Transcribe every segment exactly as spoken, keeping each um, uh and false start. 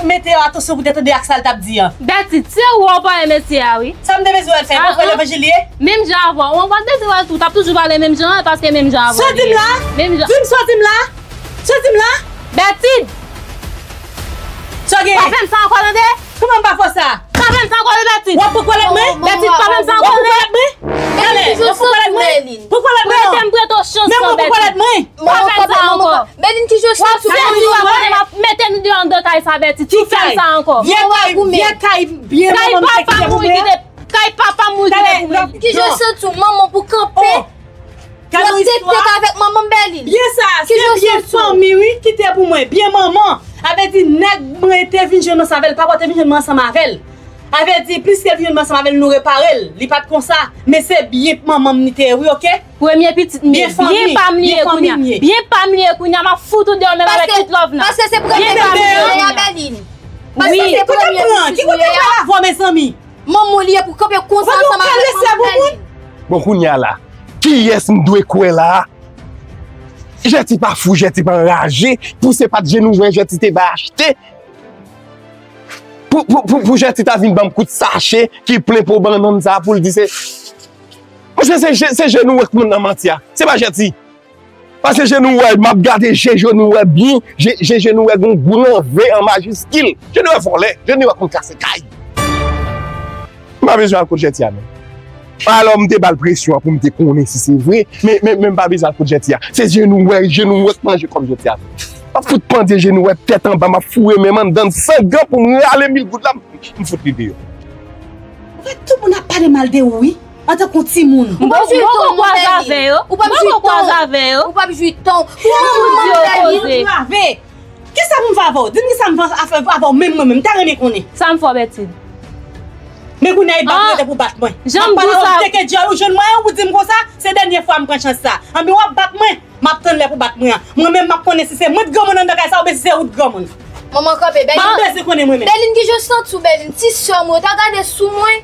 Mete atansyon pou w te tande ak sa l t ap di an. Bètit, se ou an pale mesye a, wi. Sa m te bezwen wè l fè? Ou kwè levanjil li ye? Menm jan avè w. Ou anpral bezwen wè l tou. T ap toujou pale menm jan an, paske menm jan avè w. Sa w di m la? Menm jan. Di m sa w di m la? Sa w di m la? Bètit! Sa w genyen? Pa fè m sa ankò, tande? Kòman m pa fè w sa? Pa fè m sa ankò, Bètit! W ap pran kolèt mwen? Bètit, pa fè m sa ankò, tande? W ap pran kolèt mwen? Talè, w ap pran kolèt mwen? Pran kolèt mwen non! Prete m, prete w chans lan, Bètit. Pa fè m sa ankò! Bèlin, ki jan w santi w? W ap mete nou deyò anndan kay sa, Bètit. Ki kay? Fè m sa ankò. Vye kay, vye kay, byen manman m te kite pou mwen. Kay papa m ou kite pou mwen. Ki jan w santi w, manman, pou kanpe? Yo te tek avèk manman m, Bèlin. Byen sa, se byen fanmi, wi, ki te pou mwen. Byen manman. A vle di, nèg mwen te vin jwenn ansanm avè l, papa te vin jwenn mwen ansanm avè l. A vle di, pliske l vin jwenn mwen ansanm avè l, nou repare l. Li pa t konsa, men se byen manman m li te ye, wi, oke? Premye pitit m ye. Byen pa m li ye kounye a. Byen pa m li ye kounye a, m ap fout ou deyò menm avèk tout love nan. Paske se premye pitit mwen ye a, Bèlin. Paske se premye pitit mwen ye a. Ki kote m pral avè w, mezanmi? Manman w li ye pou kanpe konsa ansanm avèk manman m, Bèlin. Bon, kounye a la, kiyès m dwe kwè la a? Jèti pa fou, Jèti pa anraje, pou se pa t je nou wè Jèti te bay achte. Pou, pou, pou, pou Jèti ta vin ban m kout sache ki plen po bannann sa a pou l di se. Monchè, se je, se je nou wè k moun nan manti a. Se pa Jèti. Paske je nou wè, m ap gade je je nou wè byen, je, je je nou wè gon gran V an majiskil. Je nou wè vòlè, je nou wè konn kase kay. M pa bezwen al kot Jèti a non. Alò m te ba l presyon an pou m te konnen si se vre, men, men, men m pa bezwen al kot Jèti a. Se je nou wè, je nou wè k manje kòb Jèti a. M ap fout pandye je nou wè tèt anba, m ap foure men m anndan sangàn pou m rale mil goud la, m fout li deyò. Ou wè tout moun ap pale mal de ou wi. Antanke yon timoun. Ou p ap jwi tan, manman Bèlin. Ou p ap jwi tan. Ou p ap jwi tan. Ou manman Bèlin. Kisa pou m fè avè w? Di m kisa m fè avè w menm mwen menm. M ta renmen konnen. Sa m fè w, Bètid? Men kounye a e bat mwen, te pou bat mwen. M ap pale avè w, teke dyòl ou jwenn mwen an, ou di m konsa, se dènye fwa m pran chans sa. Anben w ap bat mwen, m ap tann lè pou bat mwen an. Mwen menm m ap konnen si se mwen t granmoun anndan kay sa oubyen si se ou t granmoun. Manman kanpe, Bèlin. M ap bezwen konnen mwen menm. Bèlin, kijan w santi w, Bèlin? Ti sè w mwen, w ta gade sou mwen.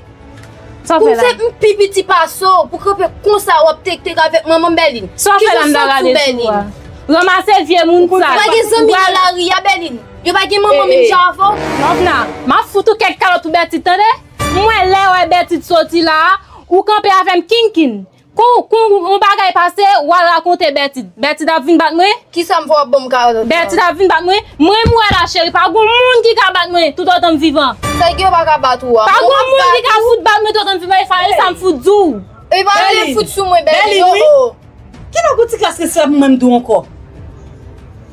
Sa w fè la? Pou se m pi piti pase w, pou kanpe konsa w ap tek tek avèk manman m, Bèlin. Sa w fè la, m ta gade sou ou a? Ranmase vye moun sa. Ou pa gen zanmi nan lari a, Bèlin. Yo pa gen manman menm jan avè w. Lovna, m ap fout ou kèk kalòt pou Bètid, tande? M wè lè w wè Bètid soti la a, ou kanpe avè m kinkin. Kou, kou yon bagay pase, w al rakonte Bètid. Bètid ap vin bat mwen? Kisa m fè w ap ban m kalòt la? Bètid ap vin bat mwen? Mwen m wè la cheri, pa gon moun ki ka bat mwen toutotan m vivan. Sa k gen yo pa ka bat ou a? Pa gon moun ki ka fout bat mwen toutotan m vivan, e sa, e sa m fout di w. E pa vle fout sou mwen, Bèlin, o, o. Kilè w gon ti kras respè pou mwen m di w ankò?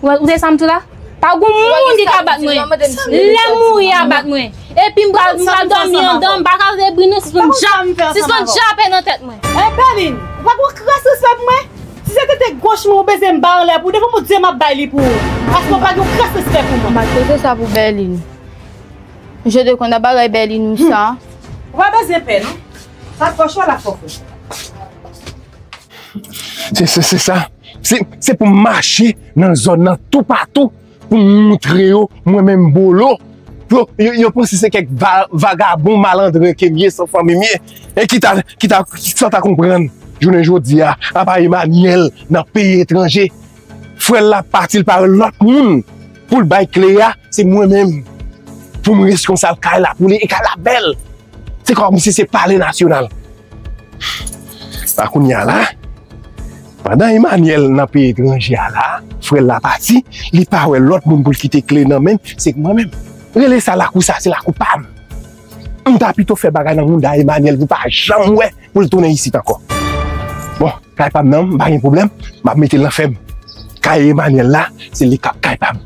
Ou, ou te sa m tou la? Pa gon moun ki ka bat mwen. Lè m mouri a bat mwen. Epi m pral, m pral dòmi anndan, m pa ka tande bri non, sispann dja-, sispann djape nan tèt mwen. Eh, Bèlin, ou pa gon kras respè pou mwen? Si se tete goch mwen ou bezwen m ba anlè pou ou, devan Bondye m ap bay li pou ou. Paske ou pa gen kras respè pou mwen. M pa t poze sa pou Bèlin. Je te konn ap bagay Bèlin ou sa. Ou pa bezwen pè non. Sa fò cho la fò fre. Se, se, se sa. Se, se pou m mache nan zòn nan toupatou pou m moutre yo mwen menm Bolo. Yo, yo, yo panse se kèk va-, vagabon malandren ke m ye, san fanmi m ye. E ki ta, ki ta, ki sa ta konprann jounen jodi a, apa Emmanuel nan peyi etranje. Frè l la pati, l pa wè lòt moun pou l bay kle a, se mwen menm. Pou m reskonsab kay la pou li e kay la bèl. Se kòmsi se palè nasyonal. A kounye a la, pandan Emmanuel nan peyi etranje a la, frè l la pati, li pa wè lòt moun pou l kite kle nan men l, se mwen menm. Rele sa lakou sa, se lakou pa m. M ta pito fè bagay nan mouda Emmanuel pou pa janm wè, pou l tounen isit ankò. Bon, kay pa m nan, m pa gen pwoblèm, m ap mete l nan fè m. Kay Emmanuel la, se li k ap kay pa m.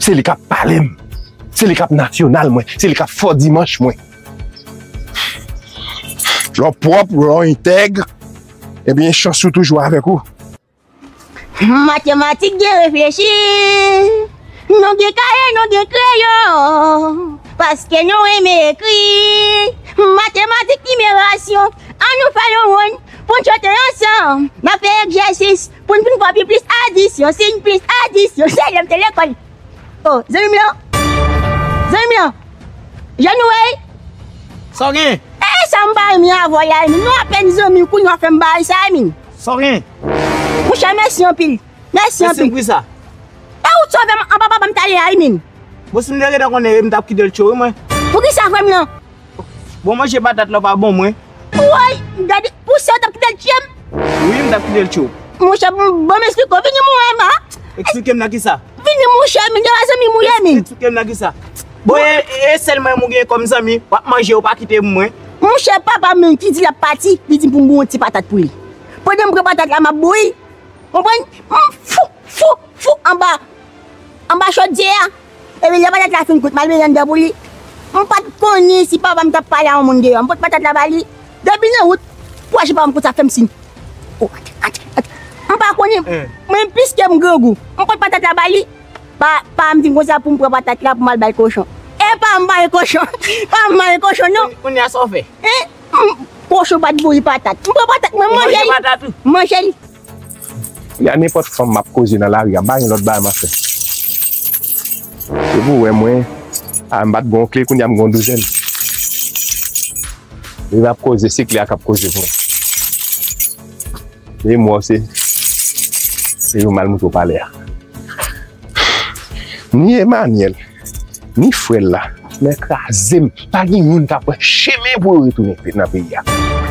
Se li k ap pale m. Se li k ap nasyonal mwen. Se li k ap fò dimanch mwen. Lè w pwòp, lè w entèg, ebyen, chans ou toujou avèk ou. Matematik gen reflechi. Nou gen kaye, nou gen kreyon. Paske nou renmen ekri. Matematik, nimerasyon. Ann nou fè yon wonn pou n chante ansanm. N ap fè egzèsis pou n vin fè pi plis adisyon. Si n plis adisyon, se lè m te lekòl. Oh, zanmi m lan. Zanmi m lan. Jan nou wè l? Sa w gen? E sa m pa renmen avè w la, Emin. Nou apèn zanmi, kounye a w fè m bagay sa, Emin. Sa w gen? Monchè, mèsi anpil. Mèsi anpil. Mèsi pou sa. E ou t sove m anba papa m talè a, Emin. Bon, si m te gentan konnen, m t ap kite l tchwe wi mwen. Poukisa, frè m nan? Bon, manje patat la pa bon mwen. Woy, gade, pou sa w t ap kite l tchwe m? Wi, m t ap kite l tchwe w. Monchè, bon, bon, m eksplike w, vini mwen, ma. Eksplike m nan kisa? Vini, monchè, men, de zanmi mwen ye, men. Eksplike m nan kisa? Bon, e, e, e sèl mwen ou gen kòm zanmi, w ap manje, ou pa kite pou mwen. Monchè, papa m menm ki di l ap pati, li di m pou m bouyi yon ti patat pou li. Pandan m pran patat la, m ap bouyi. Konprann? M fou, fou, fou anba, anba chodyè a. Epi lè patat la fin kwit, m al mete anndan pou li. M pa t konnen si papa m t ap pale a yon moun deyò. M pot patat la ba li. Depi nan wout, pou aje papa m konsa fè m siy. Oh, atè, atè, atè. M pa konnen. Eh. Mwen, piske m grangou, m pot patat la ba li. Pa, pa m di m konsa pou m pran patat la pou m al bay kochon. E pa m bay kochon. Pa m bay kochon, non. Kounye a sa w fè? Hein? M, kochon pa t voye patat. M pran patat, mwen manje li. Ou manje patat ou? M manje li. Ya nenpòt fanm m ap koze nan lari a, m pa gen lòt bagay m ap fè. Depi w wè mwen, a, m pa t gen yon kle, kounye a m gen yon douzèn. Depi m ap koze, se kle a k ap koze pou mwen. Depi m wè w, se, se yo m al moutre w palè a. Ni Emmanuel, ni frè l la, nèg kraze m. Pa gen youn k ap wè chemen pou yo retounen pe-, nan peyi a.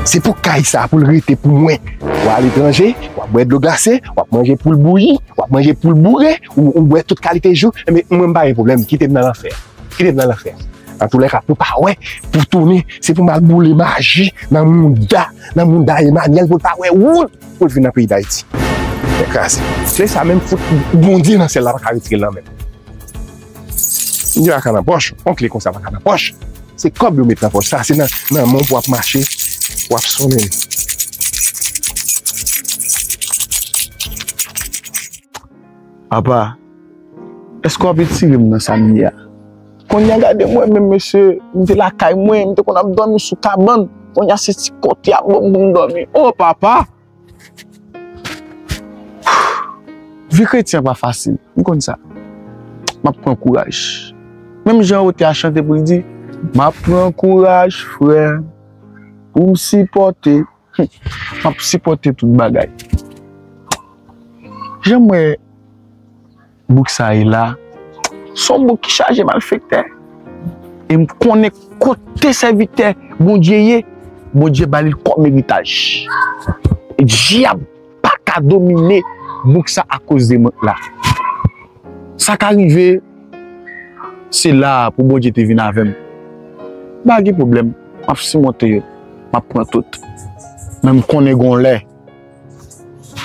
Se pou kay sa a, pou l rete pou mwen. W aletranje, w ap bwè dlo glase, w ap manje poul bouyi, w ap manje poul boure, ou, ou bwè tout kalite ji. Enben, mwen, m pa gen pwoblèm, kite m nan lanfè. Kite m nan lanfè. Antoulèka, pou pa wè, pou tounen, se pou m al boule maji nan mouda, nan mouda Emmanuel, pou l pa wè wout, pou l vin nan peyi Dayiti. Nèg kraze. Kle sa menm fout Bondye nan syèl la pa ka retire l nan men m. Li pa ka nan pòch, yon kle konsa pa ka nan pòch. Se kòb yo met nan pòch, sa se nan, nan men w pou w ap mache, w ap sonnen. Apa, èske w ap etire m nan sa m ye a? Kounye a gade mwen menm mesye, m te lakay mwen, m te konn ap dòmi sou kabann. Kounye a se ti kòt y ap ban m pou m dòmi. O papa! Vi kretyen pa fasil, m konn sa. M ap pran kouraj. Menm jan Ote a chante pou l di, m ap pran kouraj, frè, pou m sipòte. M ap sipòte tout bagay. Jan m wè bouk sa ye la, se yon bouk ki chaje malfektè. E m konnen kote sèvitè Bondye ye, Bondye ba li l kòm eritaj. Dyab pa ka domine bouk sa akoz de mwen la. Sa ka rive, se la a pou Bondye te vin avè m. Pa gen pwoblèm, m ap simonte yo, m ap pran tout. Men m konnen gon lè,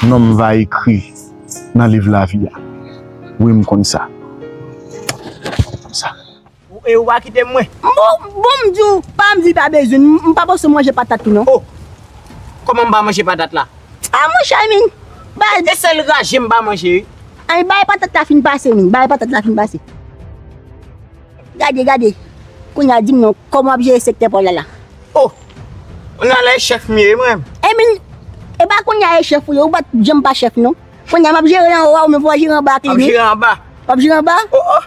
non m va ekri nan liv lavi a. Wi, m konn sa. M konn sa. Ou, e ou pa kite m mwen. Bon, bon, m di w, pa m di pa bezwen, m, m pa panse w manje patat tou non. Oh! Kòman m pa manje patat la? A monchè, men. Bay. E sèl raje m pa manje wi. Ay, bay patat la fin pase, men. Bay patat la fin pase. Gade, gade. Kounye a di m non, kòman w ap jere sektè pa w la la? Oh! Kounye a la e chèf m ye wi mwen. E men, e pa kounye a e chèf ou ye, ou pa t janm pa chèf non. Kounye a m ap jere anwo a, ou menm fò w jere anba ak li wi. M ap jere anba. W ap jere anba? Oh, oh.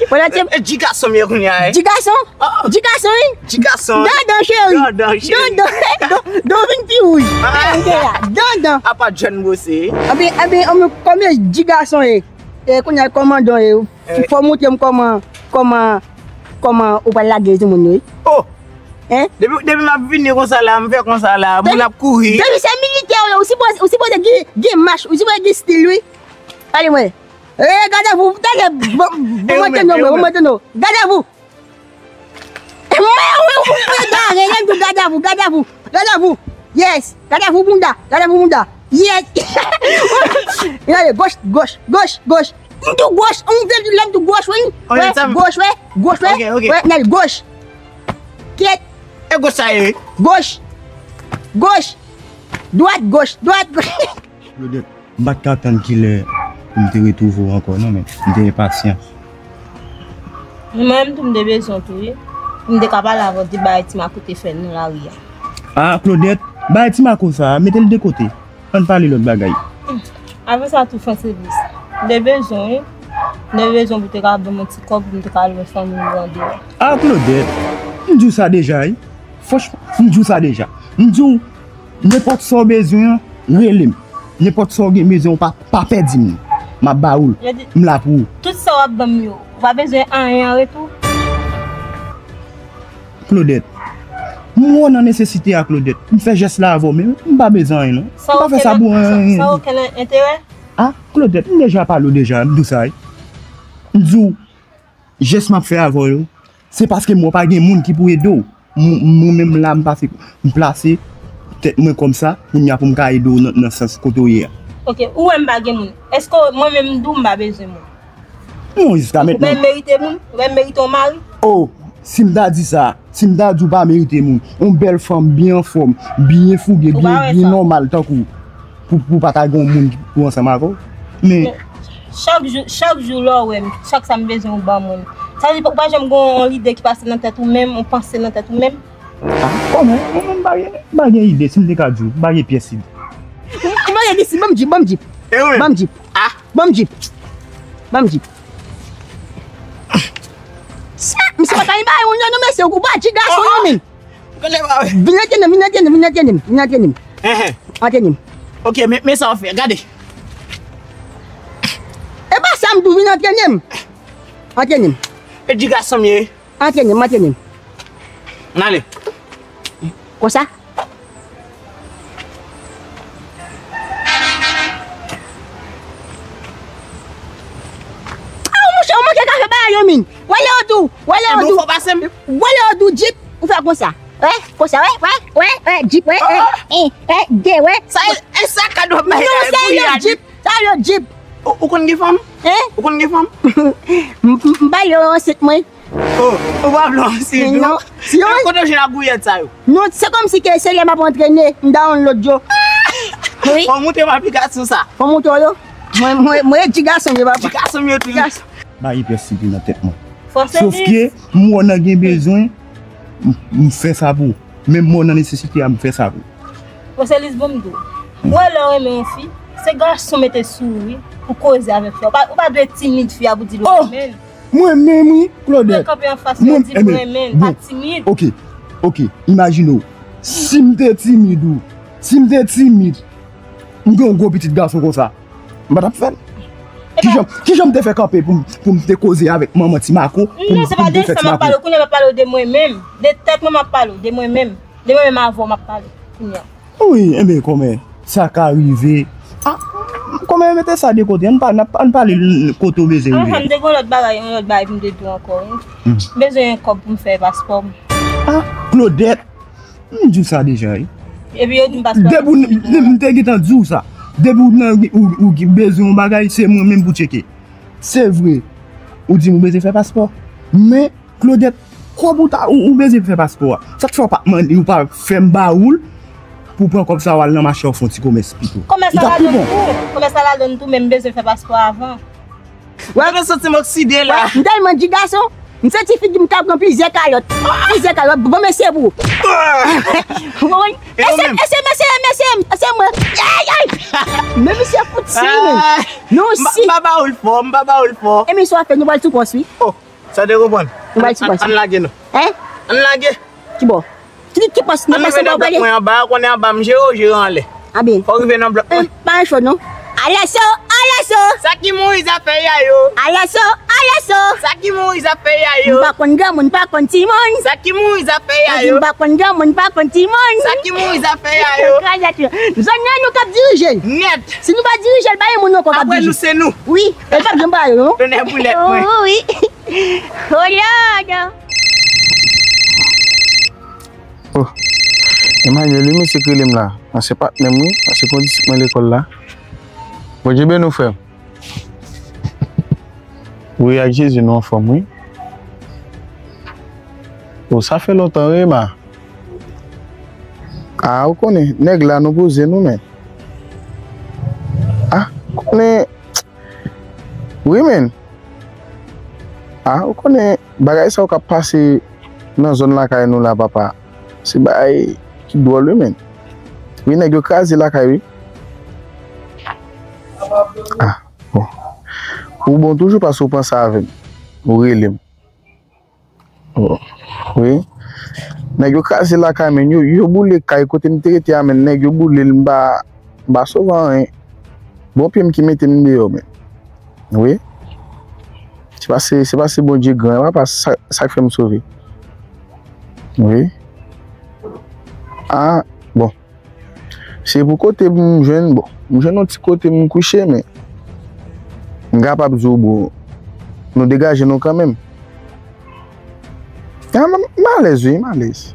Pandan se... E, e, di gason m ye kounye a, e. Di gason? Oh, oh. Di gason, wi. Di gason. Dandan, cheri. Dandan, cheri. Dandan. Don, don vin pi wouj. Ah. Dandan. Apa John Bose. Anben, anben, anben, kòm di gason, e. E, kounye a, kòmandan, e. Eh. Fò w montre m kòman, kòman, kòman ou pral lage timoun yo, wi. Oh! Hein? Depi, depi m ap vini konsa la, m fè konsa la, moun ap kouri. Depi se militè w ye, ou sipoze, ou sipoze gen, gen mach, ou sipoze gen stil, wi. Gade mwen. Eh, gadavou, tande, bon, bon, mwen tande, mwen tande. Gadavou. E mwen, wi, ou, ou egare, lè m di w gadavou, gadavou, gadavou. Yes, gadavou bounda, gadavou bounda. Yes. Gade, goch, goch, goch, goch. M di w goch, m vle di lè m di w goch, wi. Wè, goch, wè, goch, wè. Ok, ok. Wè, Nèl, goch. Kyèt. E goch sa ye, wi. Goch. Goch. Dwat, goch, dwat, goch. Claudette, m pa t ka tann kilè pou m te retwouve w ankò non, men m te enpasyan. Mwen menm tou m te bezwen w tou wi, pou m te ka pale avè w de bagay Ti Mako te fè nan lari a. Ah, Claudette, bagay Ti Mako sa a, mete l de kote. Ann pale lòt bagay. Apre sa tou, Fransevis, m te bezwen w wi. M te bezwen w pou w te ka ban m yon ti kòb pou m te ka lwe fanmi m randevou. Ah, Claudette, m di w sa deja wi. Franchman, m di w sa deja. M di w, nenpòt sa w bezwen an, rele m. Nenpòt sa w gen bezwen, w pa, pa pèdi m. M ap ba ou l. M la pou ou. Tout sa w ap ban m yo, Pa bezwen anyen an retou. Claudette, m wè w nan nesesite a, Claudette. M fè jès la avè w, men m pa bezwen anyen, non. M pa fè sa pou anyen. San okenn enterè? Ah, Claudette, m deja pale w deja, m di w sa, wi. M di w, jès m ap fè avè w yo, se paske m wè pa gen moun ki pou ede w. M, mwen menm la, m pase, m plase tèt mwen kòmsa, kounye a pou m ka ede w nan, nan sans kote w ye a. Ok, ou wè m pa gen moun. Èske mwen menm m di w m pa bezwen moun? Non, jiska mentnan. Ou pa merite moun? Ou pa merite yon mari? Oh, si m ta di sa, si m ta di w pa merite moun, yon bèl fanm byen anfòm, byen fouge, byen, byen nòmal tankou w, pou, pou pa ta gen yon moun pou ansanm avè w. Men chak jou, chak jou lè w wè m, chak sa m bezwen ou ban mwen. Sa vle di ou pa janm gen yon lide ki pase nan tèt ou menm, yon panse nan tèt ou menm? Ah, kòman? Mwen menm m pa gen, m pa gen ide, si m te ka di w, m pa gen pyès ide. Ou pa gen ide, si, ban m djip, ban m djip. Ban m djip. Ban m djip. Ban m djip. Sa, misye pa ta anyen ba yon non, mesye, ou pa ti gason non, men. Vin antrene m, vin antrene m, vin antrene m, vin antrene m. Antrene m. Ok, men, men sa w fè, gade. E pa sa m di w, vin antrene m. Antrene m. E di gason m ye. Antrene m, antrene m. N ale. Konsa? Ah, monchè, ou manke kafe bagay yo, min. Wè lè yo di w, wè lè yo di w. Wè lè yo di w, djip, ou fè konsa. Wè, konsa, wè, wè, wè, wè, djip, wè, wè, wè, de, wè. Sa e, e sa kado bagay. Non, sa e yo djip, sa e yo djip. Ou, ou konn gen fanm? Hein? Ou konn gen fanm? M, m, m ba yo ansent mwen. Oh, ou pa vle yon sirèt, non? Non. Sirèt? Kote w jwenn agouyèt sa yo? Non, se kòmsi ke se lè m ap antrene, m download yo. Wi. Fò w montre m aplikasyon sa. Fò w montre w yo. Mwen, mwen, mwen, ti gason m yo, papa. Ti gason m yo tou. Ti gason. Ba ipèsite nan tèt mwen. Sof ke m wè w nan gen bezwen, m, m fè sa pou ou. Menm m wè w nan nesesite a, m fè sa pou ou. Bon, se lis bon m di w. Ou wè lè w renmen yon fi, se gason mete sou ou wi, pou koze avèk fi a. Ou pa, ou pa dwe timid fi a pou di l ou renmen l. Mwen menm wi, Claudette. Mwen kanpe anfas li, di m renmen l, pa timid. Ok, ok, imajine w. Si m te timid ou, si m te timid, m gen yon gwo pitit gason konsa, m pa t ap fè l. Kijan, kijan m te fè kanpe pou m, pou m te koze avèk manman Ti Mako, pou m, pou m te fè ti Mako? Non, se pa de sa m ap pale w, kounye a m ap pale w de mwen menm. De tèt mwen m ap pale w, de mwen menm. De mwen menm avè w m ap pale kounye a. Wi, enben, kòmè, sa ka rive. Ah, kòmè, mete sa de kote. Ann pa, ann pale kote w bezwen rive. Anhan, m te gen yon lòt bagay, yon lòt bagay pou m te di w ankò, wi. M bezwen yon kòb pou m fè paspò m. Ah, Claudette, m di w sa deja, wi. Epi yo di m paspò. Depi w, m, m te gentan di w sa. Depi w nan, ou, ou bezwen yon bagay, se mwen menm pou tcheke. Se vre, ou di m ou bezwen fè paspò. Men, Claudette, kòb ou ta, ou, ou bezwen fè paspò a. Sa k fè w pa t mande, ou pa fè m ba ou l pou w pran kòb sa a w al nan mache w fè yon ti komès pito. Komès la ladan tou, komès la ladan tou, men m bezwen fè paspò avan. Wè, m santi m okside la. M tèlman di gason, m santi figi m ka pran plizyè kalòt. Plizyè kalòt, bon mesye pou ou. Ou konprann? E se, e se, mesye, mesye, se mwen. Ay, ay. Men misye fout si, men. Nou si. M pa ba ou l fò, m pa ba ou l fò. E misye w ap fè, nou pral sou pòs, wi. Oh. Sa w te konprann? Nou pral sou pòs. Ann lage non. Hein? Ann lage. Ki bò? Ki, ki pòs? Nan pòs anba w prale? Ann rive nan blòk mwen anba, ou konnen anba m jere, ou jere anlè. A byen. Fò w rive nan blòk mwen. Pa cho non. Alaso, alaso. Sa ki mouri zafè yayo. Alaso, alaso. Sa ki mouri zafè yayo. M pa konn granmoun, pa konn timoun. Sa ki mouri zafè yayo. M pa konn granmoun, pa konn timoun. Sa ki mouri zafè yayo. Zòn nan nou k ap dirije l. Nèt. Si nou pa dirije l, pa gen moun ankò k ap dirije l. Apre nou se nou. Wi, e l p ap janm pa yo non. Tonnè boulèt mwen. Wi. Oh Lord! Oh, Emmanuel, wi, mesye k rele m la. Ansyen patnè m, wi. Ansyen kondisip mwen lekòl la. Bondye beni w, frè m. Wi, ak Jezi, nou anfòm, wi. Oh, sa fè lontan, wi, ma. Ah, ou konnen, nèg la, nou poze nou, men. Ah, ou konnen, wi, men. Ah, ou konnen bagay sa yo k ap pase nan zòn lakay nou la, papa. Se bagay ki dwòl, wi, men. Wi, nèg yo kraze lakay, wi. Ah, bon. Ou bon toujou paske ou panse avè m. Ou rele m. Wi. Nèg yo kraze lakay, men. Yo, yo boule kay kote m te rete a, men. Nèg yo boule l, m pa, m pa sove anyen. Bon pye m ki mete m deyò, men. Wi. Se pa se, se pa se Bondye gran, e pa sa, sa k fè m sove. Wi. Ah, bon. Se pou kote m jwenn, bon, m jwenn yon ti kote m kouche, men m kapab di w, bon, nou degaje nou kanmenm. Ah, m, m alèz, wi, m alèz.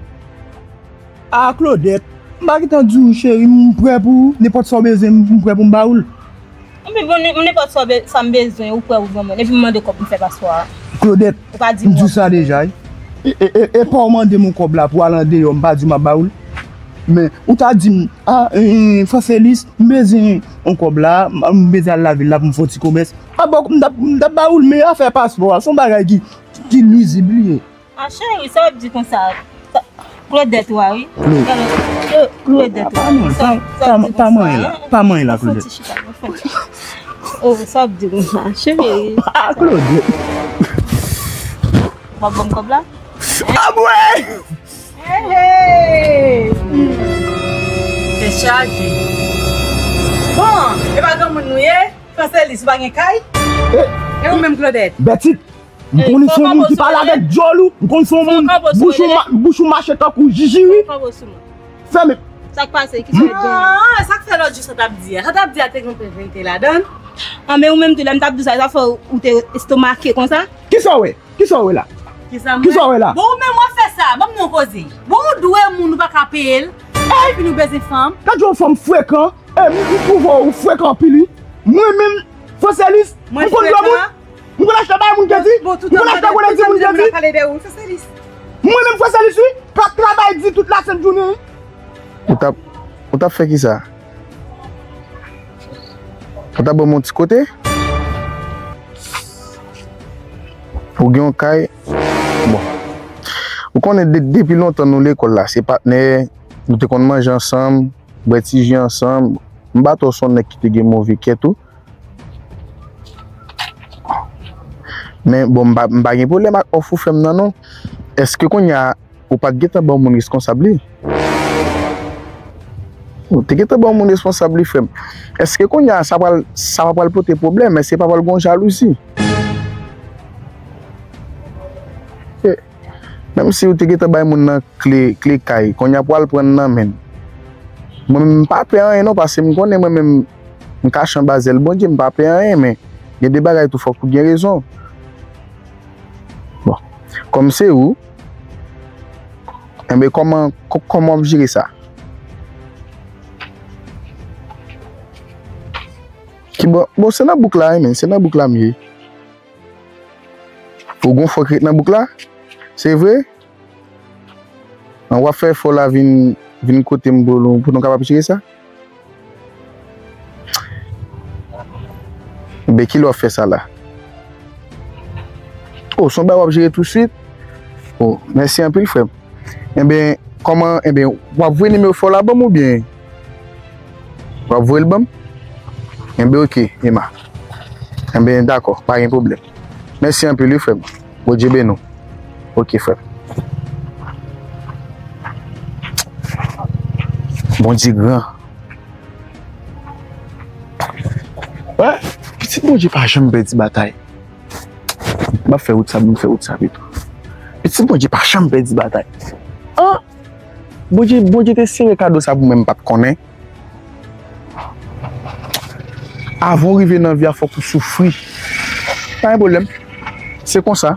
Ah, Claudette, m pa gentan di w, cheri, m prè pou ou. Nenpòt sa w bezwen, m, m prè pou m ba ou l. Anpi bon, nenpòt sa w be-, sa m bezwen, ou prè ou granmoun. Epi m mande kòb pou m fè paspò a. Claudette, ou pa di m di w sa deja, wi. E, e, e, e pa w mande m yon kòb la pou al andeyò, m pa di w m ap ba ou l. Men, ou ta di m, ah, eh, Francelis, m bezwen yon kòb la, m, m bezwen al lavil la pou m fè yon ti komès. Ah, bon, m t ap, m t ap ba ou l, men afè paspò a, se yon bagay ki, ki nwizib li ye. Ah, cheri, sa w ap di konsa? Sa, Claudette, wa, wi. Claude. Gade, Cla-, Claudette, wa. Pa manyen, sa, pa, sa w ap pa, di pa konsa, manyen la, hein? Pa manyen la, Claudette. Fè yon ti chita, fè yon ti chita. Oh, sa w ap di konsa, cheri? Ah, Claudette. W ap ban m kòb la? Ah, bwè! Hey, hey! Tèt chaje. Bon, e pa granmoun nou ye? Francelis, ou pa gen kay? Eh, e ou menm, Claudette? Bètit, m konn se yon moun ki pale avèk djòl ou, m konn se yon moun, bouch ou ma-, bouch ou mache tankou jijiri. Fèmen. Sa k pase? Ki sa w gen? Ah, sa k fè lòt jou sa t ap di a? Sa t ap di a te gen anpil verite ladan l. Ah, men ou menm tou, lè m t ap di w sa, sa fè w te estomake konsa? Kisa w wè? Kisa w wè la? Kisa m wè? Kisa w wè la? Bon, ou menm w ap fè sa. Ban m yon koze. Bon, ou dwe moun, ou pa ka peye l. Epi nou bezwen fanm. Gad yon fanm frekan. E, m, m twouve w frekan anpil, wi. Mwen menm, Francelis, m konn lòt moun. M konn achte bagay moun kredi. M konn achte bagay moun kredi. Mwen menm, Francelis, wi, k ap travay di tout lasent jounen, wi. Ou t ap, ou t ap fè kisa? Ou t ap ban m yon ti kote? Ou gen yon kay? Bon. Ou konnen de-, depi lontan nou lekòl la, se patnè, nou te konn manje ansanm, bwè ti ji ansanm. M pa twò se yon nèg ki te gen move kè tou. Men bon, m pa, m pa gen pwoblèm ak òf ou fè m nan non. Èske kounye a, ou pa t gentan ban yon moun responsab li? Ou te gentan ban yon moun responsab li, frè m. Èske kounye a, sa pral, sa pa pral pote pwoblèm? Èske pa pral gen jalouzi? Eh, menm si ou te gentan bay moun nan kle, kle kay, kounye a pou al pran nan men l. Mwen menm, m pa pè anyen non, paske m konnen mwen menm, m kache anba zèl Bondye, m pa pè anyen, men gen de bagay tou fòk ou gen rezon. Bon, kòm se ou, enben, kòman, kò-, kòman w ap jere sa? Ki bò, bon, se nan bouk la, wi, men, se nan bouk la m ye. Ou gon fò ki ret nan bouk la? Se vre? An, w ap fè efò la vin, vin kote m pou nou, pou nou kapab jere sa? Enben, kilè w ap fè sa la? O, se yon bagay w ap jere tousuit? O, mèsi anpil, frè m. Enben, kòman, enben, w ap voye nimewo fò w la ban m oubyen w ap voye l ban m? Enben, oke, Emma. Enben, dakò, pa gen pwoblèm. Mèsi anpil, wi, frè m. Bondye beni w. Oke, frè m. Bondye gran. Wè, pitit Bondye pa janm pèdi batay. M ap fè wout sa, m fè wout sa pito. Pitit Bondye pa janm pèdi batay. An! Bondye, Bondye te sere kado sa pou mwen, m pa t konnen. Avan w rive nan vi a, fòk ou soufri. Pa gen pwoblèm. Se konsa.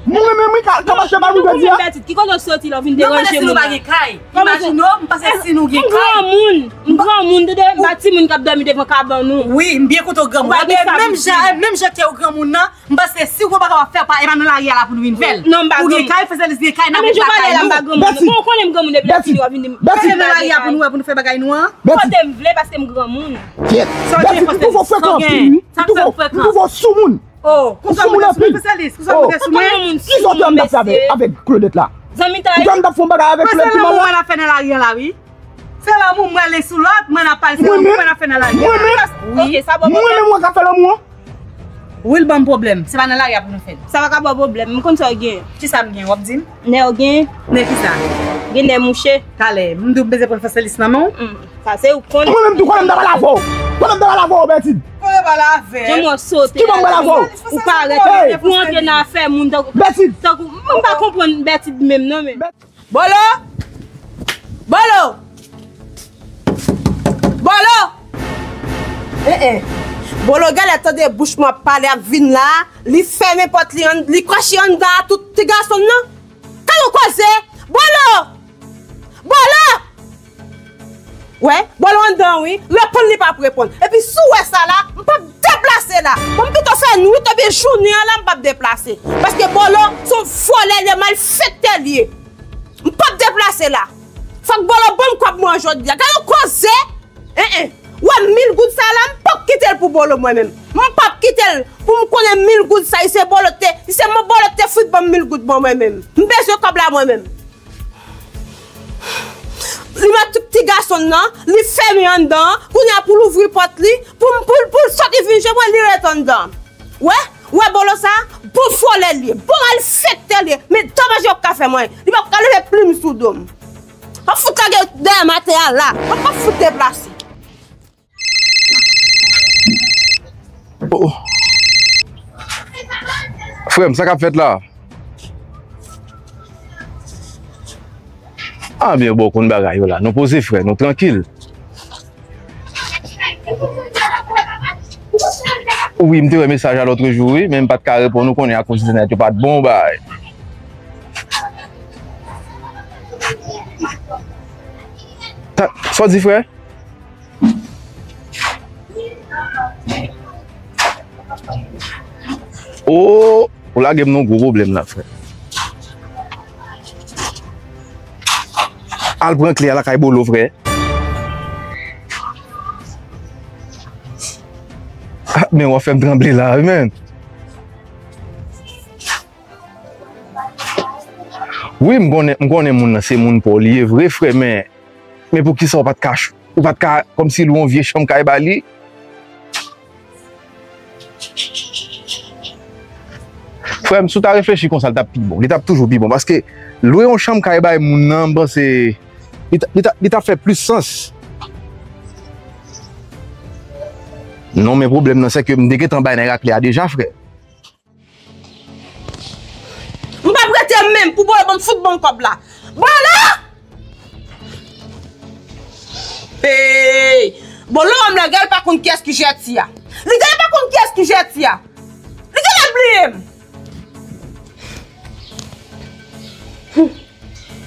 Mwen menm, wi, ka, ka mache pa nou jodi a. Ki kote w soti la, w vin deranje moun la? Kòman se? Imajine w, m panse si nou gen kay. M granmoun, m granmoun, tande, m pa timoun k ap dòmi devan kabann ou. Wi, m byen kontan w granmoun. Ou pa gen sa pou di. Menm jan, menm jan ke w granmoun nan, m panse si w pa kapab fè pa, e pa nan lari a la pou nou vin fè l. Non, m pa granmoun. Ou gen kay, Francelis gen kay, n ap viv lakay nou. Ou konnen m granmoun depi lè fini w ap vin di m. Fè nan lari a pou nou wè, pou nou fè bagay nou an. Kote m vle paske m granmoun. Sa w gen, Francelis? Sa w gen? Sa k fè m frekan? Oh, konsa w monte sou mwen, Francelis, konsa w monte sou mwen. Kisa w te ann ap fè avèk, avèk Claudette la? Zanmitay. Ou te ann ap fè yon bagay avèk Claudette la? Mwen, se lanmou mwen ap fè nan lari a la, wi. Se lanmou mwen, li sou lòt, mwen ap pale, se lanmou mwen ap fè nan lari a la. Mwen menm? Wi. Mwen menm mwen k ap fè lanmou an? Wi, l ban m pwoblèm. Se pa nan lari a pou nou fè l. Sa pa ka ba w pwoblèm. M konn sa w gen. Kisa m gen, w ap di m? Nè w gen. Nè kisa? Gen nè mouche. Talè, m di w m bezwen pran Francelis nan men w? Sa se ou k konnen. Mwen menm tou konnen m ta pale avè w. Kote m ta pral avè w, Bètid? Kote pral avè? Jan mwen sote. Ki mwen pral avè w? Ou parèt, ou antre nan afè moun tankou, tankou, m pa konprann Bètid menm non, men. Bolo! Bolo! Bolo! Eh, eh. Bolo, genlè tande bouch mwen ap pale, ap vin la, li fèmen pòt li, an, li kwache anndan a tout ti gason nan. Ka nou koze? Bolo! Bolo! Wè, Bolo anndan wi, reponn li p ap reponn. Epi si w wè sa la, m p ap deplase la. Bon, m pito fè nwit ebyen jounen an la, m p ap deplase. Paske Bolo se yon vòlè, li malfektè li ye. M p ap deplase la. Fòk Bolo ban m kòb mwen jodi a. Gade yon koze! En, en. Wè mil goud sa la, m p ap kite l pou Bolo mwen menm. M p ap kite l pou m konnen mil goud sa, li se Bolo te, li se mwen Bolo te fout ban m mil goud mwen, mwen menm. M bezwen kòb la mwen menm. Li met tout ti gason nan, li fèmen anndan, kounye a pou l ouvri pòt li, pou m, pou l, pou l soti vin jwenn mwen, li ret anndan. Wè, wè Bolo sa, bon vòlè li ye, bon malfektè li ye, men domaj li p ap ka fè m anyen, li p ap ka leve plim sou do m. M ap fout lage dèyè m atè a la, m ap fout deplase. Oh. Frè m, sa k ap fèt la? Ah, byen, bon, konn bagay yo la. Nou poze, frè, nou trankil. Wi, m te wè mesaj a lòtrejou, wi, men m pa t ka reponn ou, konnen akoz entènèt yo pa t bon, bay. Sa w di, frè? Oh, ou lage m nan gwo pwoblèm la, frè. Al pran kle a lakay Bolo, frè. Ah, men w ap fè m tranble la, wi, men. Wi, m konnen, m konnen moun nan se moun pa w li ye vre, frè, men, men poukisa w pa t ka, ch- ou pa t ka kòmsi lwe yon vye chanm kay ba li? Frè m, si w ta reflechi konsa, li t ap pi bon. Li t ap toujou pi bon. Paske lwe yon chanm kay bay moun nan, m panse, li t- li t- li t ap fè plis sans. Non, men pwoblèm nan, se ke m te gentan bay nèg la kle a deja, frè. M p ap rete menm pou Bolo ban m fout ban m kòb la. Bolo! Hey! Bolo wè m la, gèl pa konn kiyès ki Jèti a. Li gèl pa konn kiyès ki Jèti a. Li genlè bliye m.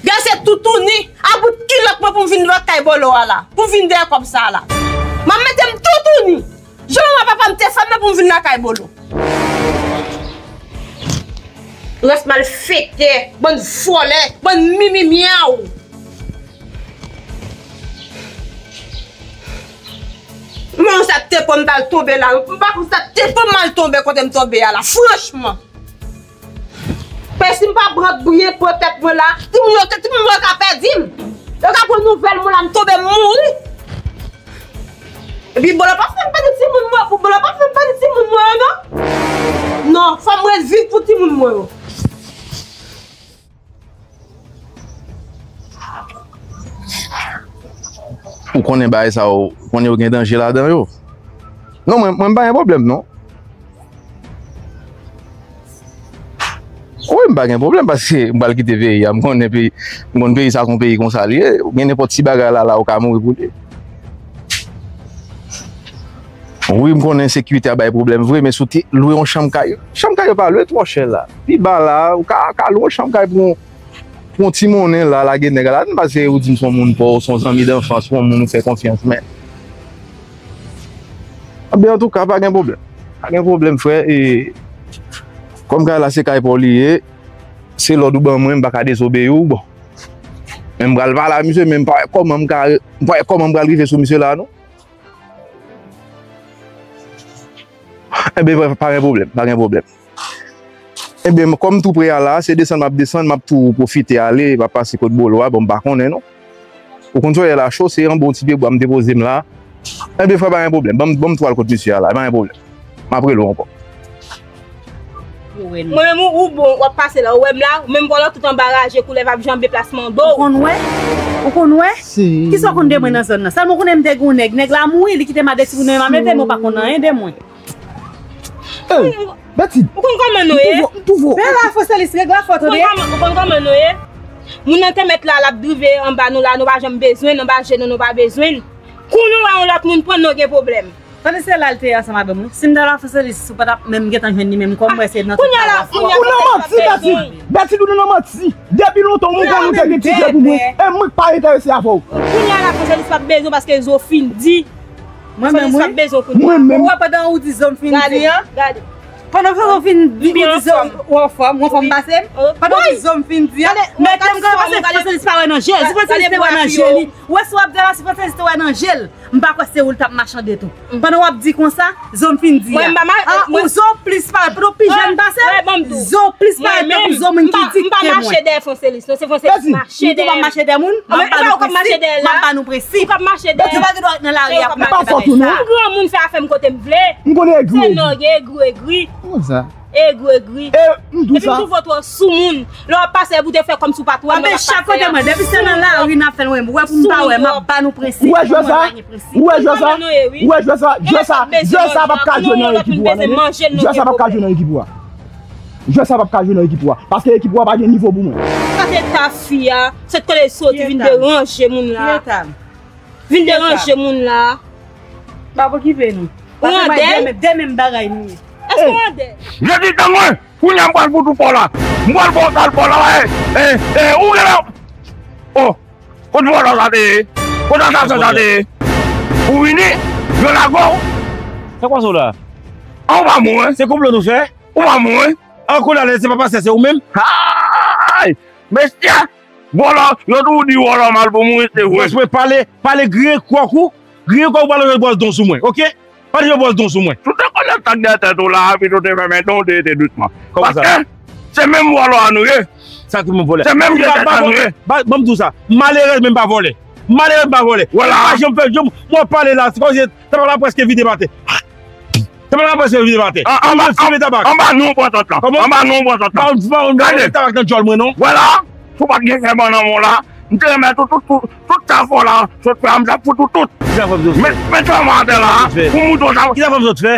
Gèl se toutouni a bout kilòt mwen pou m vin lakay Bolo a la. Pou m vin dèyè kòb sa a la. M ap mete m toutouni. Jan manman papa m te fè m nan pou m vin lakay Bolo. Rès malfektè, bann vòlè, bann mimi myaw. Mwen sa te pran m t al tonbe la, m pa konn sa te pran m al tonbe kote m tonbe a la, franchman. Paske si m pa pran byen pran tèt mwen la, timoun yo, timoun yo ka pèdi m. Yo ka pran nouvèl mwen la, m tonbe, m mouri. Epi Bolo pa fè m pèdi timoun mwen, pou Bolo pa fè m pèdi timoun mwen yo non. Non, fò m ret viv pou timoun mwen yo. Ou konnen bagay sa yo, ou konnen yo gen danje ladan yo. Non, mwen, mwen m pa gen pwoblèm non. Wi, m pa gen pwoblèm paske m pral kite peyi a. M konnen peyi, m konn peyi sa se yon peyi konsa li ye. Ou gen nenpòt ti bagay la, la ou ka mouri pou li. Wi, m konnen ensekirite a bay pwoblèm vre, men si w te lwe yon chanm kay, chanm kay yo pa lwe twò chè la. Pi ba la, ou ka, ka lwe yon chanm kay pou yon, pou yon ti monnen la, lage nèg la ladann, paske ou di m se yon moun pa w, se yon zanmi danfans, se yon moun ou fè konfyans, men. Anben, antouka, pa gen pwoblèm. Pa gen pwoblèm, frè. E, kòm kay la se kay pa w li ye, se lòd ou ban mwen, m pa ka dezobeyi w, bon. Men m pral pale a misye, men m pa wè kòman m ka, m pa wè kòman m pral rive sou misye la, non. Enben, pa, pa gen pwoblèm, pa gen pwoblèm. Enben, kòm m tou pre a la, se desann m ap desann, m ap tou pwofite ale, m ap pase kot Bolo a, bon, m pa konnen, non. Ou konn soyèl la cho, se anba yon ti pye bwa m te poze m la. Enben, frè, pa gen pwoblèm, ban m, ban m tou al kot misye a la, pa gen pwoblèm. M ap rele w ankò. Mwen menm ou, ou bon, w ap pase la, ou wè m la, ou menm vòlò tout anba raje, koulèv ap janbe plasman do. Ou konn wè? Ou konn wè? Kisa w konn de mwen nan zòn nan? Sèlman w konnen m te gen yon nèg. Nèg la mouri, li kite m a de timoun nan men, m ap leve, men w pa konn anyen de mwen. Ey, Betty. Ou konn kòman nou ye? M twouve w. Bella, Francelis, regle afè w tande. Ou konn kòman nou ye? Moun nan te mèt la, l ap drive anba nou la, nou pa janm bezwen l, anba je nou, nou pa bezwen l. Kou nou wè yon lòt moun pran, nou gen pwoblèm. Tande se la l te ansanm avè m wi. Si m ta la Francelis, ou pa t ap menm gentan jwenn li menm kò m wè se nan tout kay la. Ou nan manti, Betty. Betty, ou nan manti. Depi lontan, ou konn ou te gen ti je pou mwen. E mwen k pa enterese avè w. Kounye a la Francelis p ap bezwen paske zo fin di. Mwen menm wi. Mwen menm. Ou wè pandan ou di zo m fin di an. Gade. Pandan Franco fin di ou di zo ou anfòm, ou anfòm pase m. Pandan ou di zo m fin di an. Men tan m gade pase Francelis pa wè nan je l. Si Francelis te wè nan je li. Ou wè si w ap di la si Francelis te wè nan je l. M pa kwè se ou l t ap machande tou. Pandan w ap di konsa, zo m fin di a. Ou zo plis parèt, pandan w pi jèn pase m, zo plis parèt tankou zo moun ki dikte mwen. M pa mache dèyè Francelis non, se Francelis mache dèyè m. Ou tou p ap mache dèyè moun? M ap ba nou presi, m ap ba nou presi. Ou p ap mache dèyè. Yo pa gen dwa ret nan lari ap mache bagay sa. M granmoun fè afè m kote m vle. M konnen egri ou egri. Se nòg egri ou egri. Egri egri. Epi m twouve w twò soumoun. Lè w ap pase epi w te fè kòmsi w pa t wè m, lè w ap pase a. Anben chak kote mwen, depi se nan lari n ap fè l mwen, ou wè pou m pa wè, m ap ba nou prensip, pou mwen pa gen prensip. Ou wè jwè sa? Ou wè jwè sa? Jwè sa, jwè sa p ap ka jwe nan ekip ou a, tande. Jwè sa p ap ka jwe nan ekip ou a. Jwè sa p ap ka jwe nan ekip ou a. Paske ekip ou a pa gen nivo pou mwen. Sa se ta fi a, se t kote l soti vin deranje moun la. Vin deranje moun la. Pa okipe nou. Ou andè? Demen bagay nou ye. Èske ou andè? Jezi tann mwen! Kounye a m pral fout ou fò la. M pral fè w sal fò la. E, e, e, ou genlè. O, kot vòlò sa te ye? Kot asasen sa te ye? Ou vini, yo lage w. Sa k pase w la? An, ou pa mouri. Se konplo nou fè? Ou pa mouri. An, kounye a la, se pa pastè, se ou menm? Ay! Mesye! Vòlò, yo toujou di vòlò mal pou mouri, se vre. Bòs mwen pale, pale griyen kòk ou, griyen kòk ou pale jwe bòs don sou mwen, oke? Pale jwe bòs don sou mwen. Si w te konnen sa k dèyè tèt ou la a, pito w te fèmen don, w te rete dousman. Paske se menm vòlò a nou ye. Sa ki menm vòlò? Se menm vye tèt la nou ye. Ban m di w sa, malerèz men m pa vòlè. Malerèz m pa vòlè. Vwala. M pa janm fè, m ap pale la, se kòmsi tap la prèske vide atè. Tap la prèske vide atè. Anba non pran tant lan. Anba non pran tant lan. Gade. Tabak nan djòl mwen non. Vwala. Si w pa t gen sèman nan men w la, m te renmen tout, tout, tout, tout sa fò la, sot fè a, m t ap fout ou tout. Kisa fò m sot fè? Met, met sèman atè la, pou m montre w sa. Kisa fò m sot fè?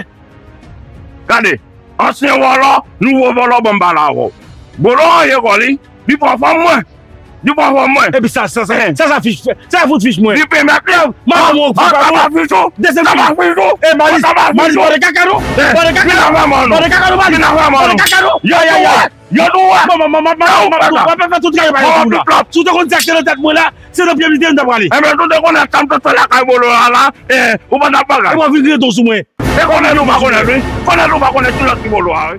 Gade, ansyen vòlò, nouvo vòlò, ban m pale avè w. Bolo range kò li, li pran fanm mwen. Li pran fanm mwen. Epi sa, sa, sa, sa, sa fich, sa fout fich mwen. Li pèmèt li. Madanm ou fich pa bon. Sa pa fich ou. Dezyèm fich. Sa pa fich ou. E Malis, Malis, bòde kaka nou. Bòde kaka nou. Bòde kaka nou, Malis. Bòde kaka nou. Yo, yo, yo. Yo tou wè. Bon, bon, bon, bon, bon, bon, bon, bon, bon, fè tout kagay pa yo tou la. Si w te konn sa k te nan tèt mwen la, se nan pye misye m t ap prale. Enben, si w te konnen sa m t ap fè lakay Bolo a la, eh, ou pa t ap bagay. E mwen vin griyen don sou mwen. E konnen nou pa konnen, wi. Konnen nou pa konnen kilòt ki Bolo a, wi.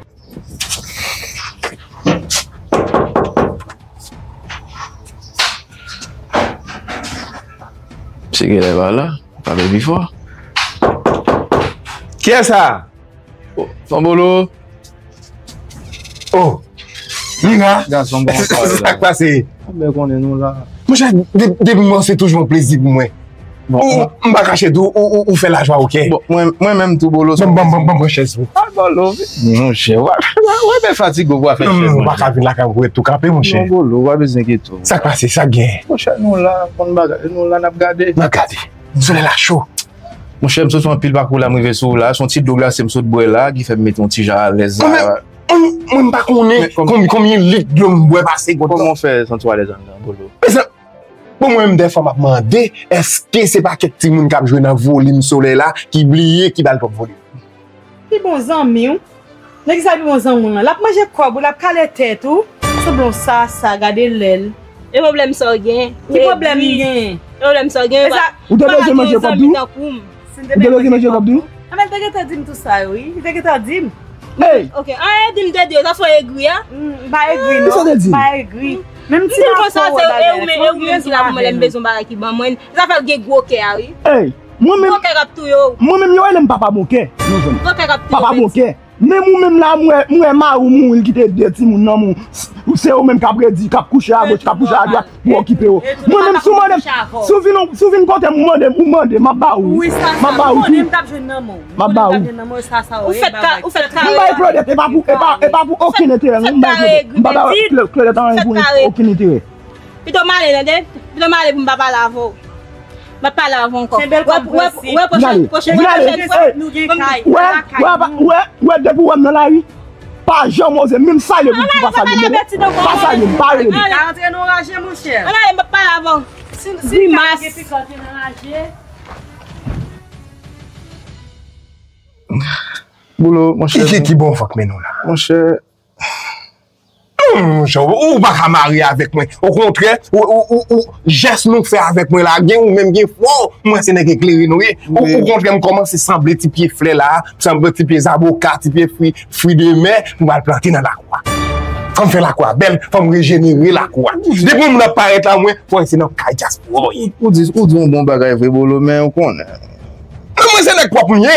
Misye genlè pa la, pale pi fò. Kiyès sa? Oh, Fanbolo. Oh, Mira. Gason bon. Sa k pase? Mwen konnen nou la. Monchè, depi m wè w se toujou yon plezi pou mwen. Ou, m pa kache di w, ou, ou, ou fè lajwa, oke? Bon, mwen, mwen menm tou, Bolo. Ban m, ban m, ban m, ban m pran chèz pou. Ah, Bolo, monchè, w ap, w ap fè fatige pou w fè chèz. Non, non, non, m pa ka vin lakay ou pou ret tou kanpe, monchè. Non, Bolo, w pa bezwen enkyete w. Sa k pase? Sa k gen? Monchè, nou la, konn bagay, nou la, n ap gade. N ap gade. Solèy la cho. Monchè, m sot fè anpil pakou la, m rive sou ou la. Se yon ti dlo glase m sot bwè la, ki fè m mete yon ti jan alèz la. Mwen, mwen, mwen, m pa konnen konbyen, konbyen lit dlo m bwè pase gòt la. Kòman w fè santi w alèz anndan, Bolo? Mezanmi, bon, mwen menm dèfwa m ap mande, èske se pa kèk timoun k ap jwe nan volim Solèy la ki bliye ki ba l twòp volim? Pi bon zanmi w. Nan kisa pi bon zanmi w lan? L ap manje kòb ou, l ap kale tèt ou. Sanble yon sasa, gade lè l. E pwoblèm sa w genyen? Ki pwoblèm m genyen? E pwoblèm sa w genyen? Ou te bezwen manje kòb tou? Ou te bezwen manje kòb tou? Anben, l te gentan di m tout sa yo, wi. Li te gentan di m. Hey! Ok, anyen di m te di yo, sa fè w egri a? M pa egri non, m pa egri. Menm ti m ap fè w bagay la, se yon rezon avè l. Mwen menm, mwen menm yo rele m papa bon kè. Non, jèn. Papa bon kè. Menm ou menm la, m wè, m wè mari w mouri, l kite de timoun nan men w. Se ou menm k ap redi, k ap kouche agoch, k ap kouche adwat, pou okipe yo. Mwen menm, si w mande m, si w vin, si w vin kote m, ou mande m, ou mande m, m ap ba ou wi. M ap ba ou tou. M ap ba ou. Ou fèt ka, ou fèt kare. M bay Claudette, e pa pou, e pa, e pa pou okenn enterè non, m bay Claudette. M pa bay Claudette anyen pou okenn enterè. Pito m ale, tande? Pito m ale pou m pa pale avè w. M pa pale avè w ankò. Se bèl kòm prensip. Vin ale, vin ale. Hey, wè, wè, wè, depi w wè m nan lari, pa janm oze menm salye m pou pa salye m. Pa salye m, pa rele m. Ka antre nan raje, monchè. Ann ale, m pa pale avè w. Si, si l ka gen pikan, antre nan raje. Bolo, monchè. Ki, ki, ki bon vant mennen w la? Monchè. Non, monchè, ou, ou pa ka mare avèk mwen. Okontrè, ou, ou, ou, ou, jès nou fè avèk mwen la, gen ou menm gen fwa, mwen se nèg eklere nou ye. Ou, okontrè, m kòmanse sanble ti pye flè la, sanble ti pye zaboka, ti pye fwi, fwi de mè, pou m al plante nan lakou a. Fò m fè lakou a bèl, fò m rejenere lakou a. Depi yon moun ap parèt la, mwen, fò se nan kay dyaspora w ye. Ou di, ou di yon bon bagay vre, Bolo, men ou konnen. Men mwen se nèg pwòp m ye.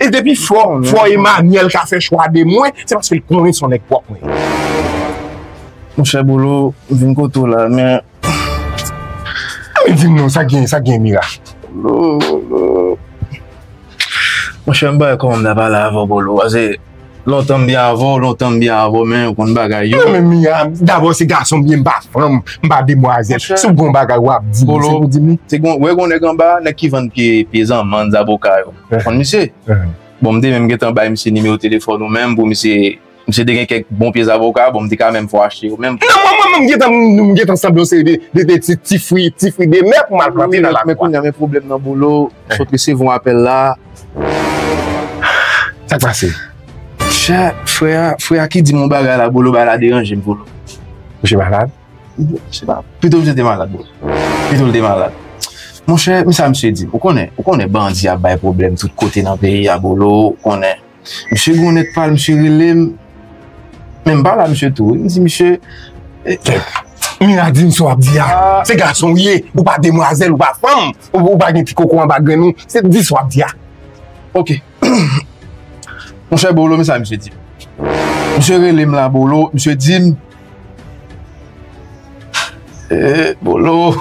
E depi fò, fò Emmanuel ka fè chwa de mwen, se paske l konnen se yon nèg pwòp mwen ye. Monchè Bolo, m vin kote w la, men. Men di m non, sa gen, sa gen Mira. Bolo, Bolo. Monchè, m pa wè kòman m ta pale avè w, Bolo. Paske lontan m byen avè w, lontan m byen avè w, men ou konn bagay yo. Non, men Mira, dabò se gason m ye, m pa fanm, m pa demwazèl. Si w gen yon bagay w ap di m, se pou di m li. Se gon, wè gon nèg anba, nèg ki vann pye, pye zanmann, zaboka yo. Ou konn misye? Bon, m te menm gentan bay misye nimewo telefòn ou menm pou misye, misye te gen kèk bon pye zaboka, bon, m te ka menm fè w achte yo menm. Non, mwen, mwen, mwen, m gentan, m gentan sanble yon seri de, de, de ti, ti fwi, ti fwi de mè pou m al plante nan lakou a. Men kounye a, men pwoblèm nan, Bolo, m sot resevwa yon apèl la. Sa k pase? Chè, frè a, frè a ki di m yon bagay la, Bolo, bagay la deranje m, Bolo. Misye malad? Se pa, pito misye te malad, bro. Pito l te malad. Monchè, men sa misye di m. Ou konnen, ou konnen bandi ap bay pwoblèm tout kote nan peyi a, Bolo, ou konnen. Misye gen yon nèg pa l, misye rele m. Men m pale a misye tou, wi. M di misye, eh, Mira, di m sa w ap di a. Se gason w ye, ou pa demwazèl, ou pa fanm, ou, ou pa gen ti koko anba grenn ou. Se di sa w ap di a. Ok. Monchè Bolo, men sa misye di m. Misye rele m la, Bolo, misye di m, eh, Bolo.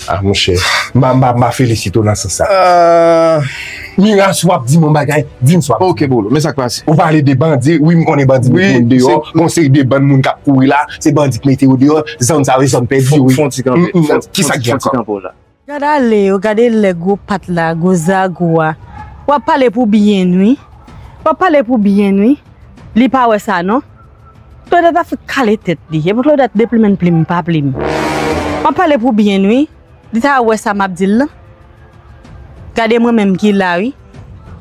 Ah, monchè. M a, m a, m a felisite w nan sans sa. Ah. Mira, si w ap di m yon bagay, di m sa w ap di. Ok, Bolo, men sa k pase. Ou pale de bandi, wi, m konnen bandi met moun deyò. Wi, se gon seri de bann moun k ap kouri la, se bandi k mete yo deyò, zòn sa yo, zòn pèdi yo, wi. Fon, fon ti kanpe. Kisa k gen ankò? Gad ale yo, gade lè gwo pat la, gwo zago a. W ap pale pou byen wi. W ap pale pou byen wi. Li pa wè sa non. Claudette ap fè kale tèt li. Epi Claudette deplimen plim pa plim. W ap pale pou byen wi. Li ta wè sa m ap di l lan. Gade mwen menm ki la wi.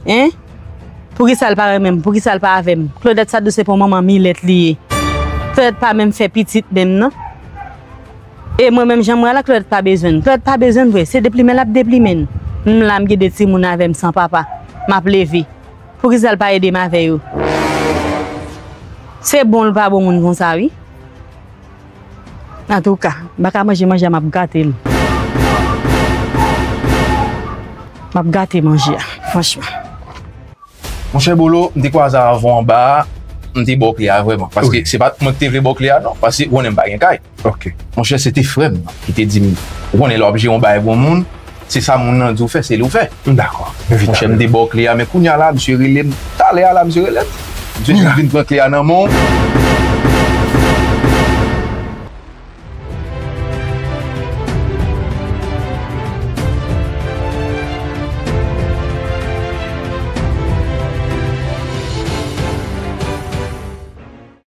Hein? Poukisa l pa renmen m? Poukisa l pa avè m? Claudette sa dou se pou manman milèt li ye. Claudette pa menm fè pitit menm non. E mwen menm jan m wè la, Claudette pa bezwen m. Claudette pa bezwen m vre. Se deplimen l ap deplimen m. M la m gen de timoun avè m san papa. M ap leve. Poukisa l pa ede m avè yo? Se bon l pa bon moun konsa wi. Antouka, m pa ka manje manje a, m ap gate l. M ap gate manje a, franchman. Monchè Bolo, m te kwaze avè w anba a, m te ba w kle a vrèman. Paske se pa t mwen ki te vle ba w kle a non, paske ou konnen m pa gen kay. Ok. Monchè, se te frè m ki te di m, ou konnen lè w ap jere yon bagay pou yon moun, se sa moun nan di w fè, se li w fè. M dakò. Monchè, m te ba w kle a, men kounye a la, misye rele m. Talè a la, misye rele m. Misye di m vin pran kle a nan men w.